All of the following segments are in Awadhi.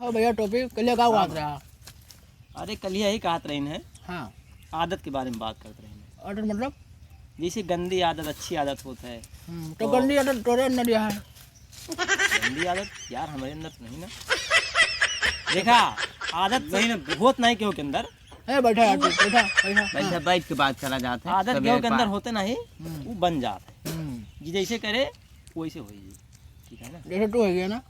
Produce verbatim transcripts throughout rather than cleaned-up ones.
हाँ भैया, टोपी, कलिया का बात रहा? अरे, कलिया ही कहत रहिन है। हाँ। आदत के बारे में बात करत रहिन है। आदत मतलब? जैसे गंदी आदत, अच्छी आदत होत है। हम्म, तो तो गंदी आदत तोरे अंदर यह है। गंदी आदत यार, हमारे अंदर तो नहीं ना। देखा, आदत नहीं ना, होत नहीं केहू के अंदर। ए, बैठा यार तू, बैठा, बैठा। बैठा, हाँ। बैठ के बात करा जात है। आदत सवेरे केहू के अंदर पाँच। होते नहीं, हम्म। वो बन जात है। हम्म। जी, जैसे करे, वैसे होई जी। ठीक है ना? जैसे तू हो गया ना?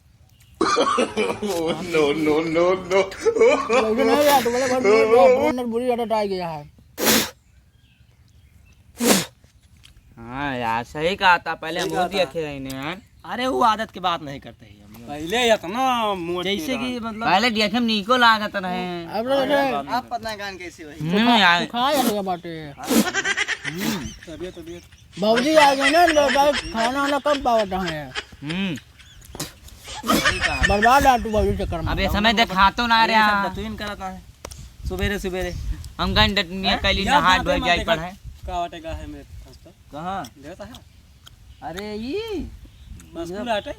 No, no, no, no। वैसे नहीं यार, तुम्हारे घर में बहुत, बहुत बुरी आदत आ गया है। हाँ यार, सही कहा था, पहले सही हम कहा बहुत था। देखे रहे हैं यार। अरे, वो आदत की बात नहीं करते ही हम लोग। पहले इतना मोट जैसे नहीं कि रहा। मतलब पहले देखे में नीको लागत रहे। अब तो अरे, जैसे बाप रे। आप पता नहीं कान कैसे हुई। हम्म, यार। खाए रहे बाटे। हम्म। तबियत, तबियत। बाबूजी आ गए ना, तो भाई खाना वाना कब पावत है? हम्म। सही कहा। बर्बाद आ तू बाबूजी चक्कर में। अब ये समय देखातो ना अरे, रहा। सब दतुइन करत है। सुबेरे, सुबेरे। हम गन डटनिया हैं? कैली यार, नहा जाते धोए मार जाई देखा, पढ़े। का बाटे का है मेरे दोस्त? कहाँ? देखता है? अरे, ई। बस पूरा हटे?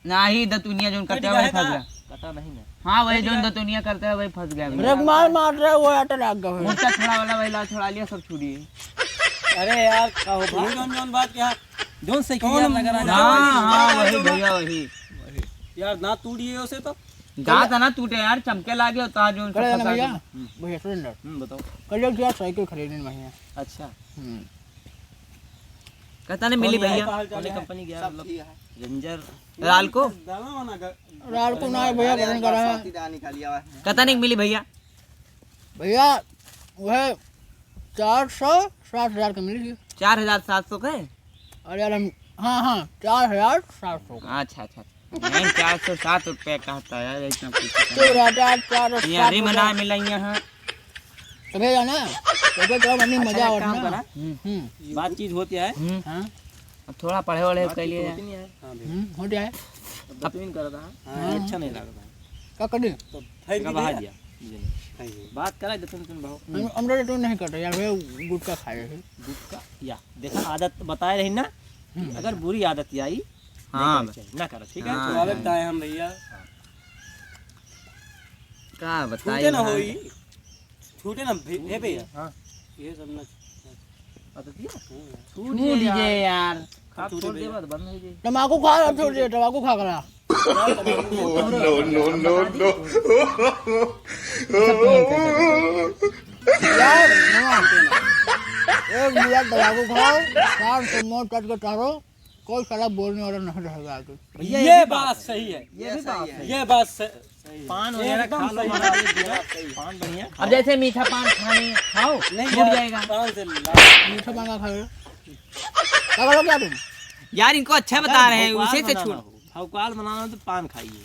नाही, दतुनिया जोन कटे कट गया वही है फंस का? गया। कटा नहीं ना। हाँ, वही कट जोन गया। दतुनिया करते हैं, वही फंस गया। ब्रेक मार, मार रहे, वो आटा लाग गया। मोटा छोड़ा वाला, वही ला छोड़ा लिया, सब छूट गई। अरे यार, का हो भाई? जोन, जोन बात क्या? जोन से कौन किया लग रहा है? हाँ, हाँ, वही भैया, वही। यार, दांत टूट गए उसे तो। दांत ना टूटे यार, चमके लागे होता है जोन करे सब ना फंसा भैया, के। भैया, सुन ना। हम्म, बताओ। कल जो यार साइकिल खरीदने भैया। अच्छा। हम्म। कहता नहीं मिली कौन भैया। है? कौन कंपनी गया, सब मतलब, ठीक है। रेंजर? लाल को? लाल को ना है भैया, अरे बटन का रहा है। साथी दानी का लिया हुआ है। कहता नहीं मिली भैया। भैया, वह चार सौ सात हजार का मिली थी। चार हजार सात सौ का है? अरे यार, हम, हाँ, हाँ, चार हजार सात सौ का। अच्छा, अच्छा। नहीं, चार सौ सात रुपया कहता है यार, इतना कुछ तो रहता है, चार सौ सात रुपया। यारी मना मिलाई यहाँ। तबे जाना, तबे तो मम्मी अच्छा, मजा एक आवत काम ना। करा। हम्म। हम्म। बातचीत होती है। हम्म। हाँ। अब थोड़ा पढ़े वाले बातचीत के लिए होती नहीं है। हाँ भैया। हम्म, हो जाए। अब दतुइन करता है। हाँ। अच्छा नहीं लगता है। का करी? तो फेंक तेरा दीजिए। बाहर दिया। जी नहीं। हाँ जी। बात करा दतुइन तुम भाव। हम, हम लोग तो नहीं करते यार, भैया गुटखा खाए हैं। गुटखा? या, देखा आदत बताए रही ना, हम्म। अगर बुरी आदत आई, नहीं हाँ। करना चाहिए, ना करो, ठीक है? हाँ। स्वागत है हम भैया। का बताई छूटे ना यार। होई, छूटे ना भे-, हे भैया। हाँ। ये सब ना। हाँ, तो दिया? हाँ। छूट छूट गए यार। यार। आप छूटे छोड़ दे, भैया। बाद बंद हो जाए। तम्बाकू खा, अब छोड़ दे, तम्बाकू खा करा। No, no, no, no। यार, हाँ। एक मिनट तम्बाकू खाओ, चार सौ मौत तक के तारो। कोई साला बोलने वाला नहीं रहेगा आगे। भैया, ये ये भी बात बात है। सही है। ये ये भी सही बात है। है। ये बात स-, सही है। पान वगैरह एकदम खा लो, सही हमारा बात ये है। दिया, पान बढ़िया अब खाओ। जैसे मीठा पान खाने खाओ, नहीं छूट यार, जाएगा। पान से ला-, मीठा पान का खा लो। क्या करोगे तुम? यार, इनको अच्छा बता रहे हैं, भौकाल उसे से बनाना छूट। हो, भौकाल बनाना हो तो पान खाइए।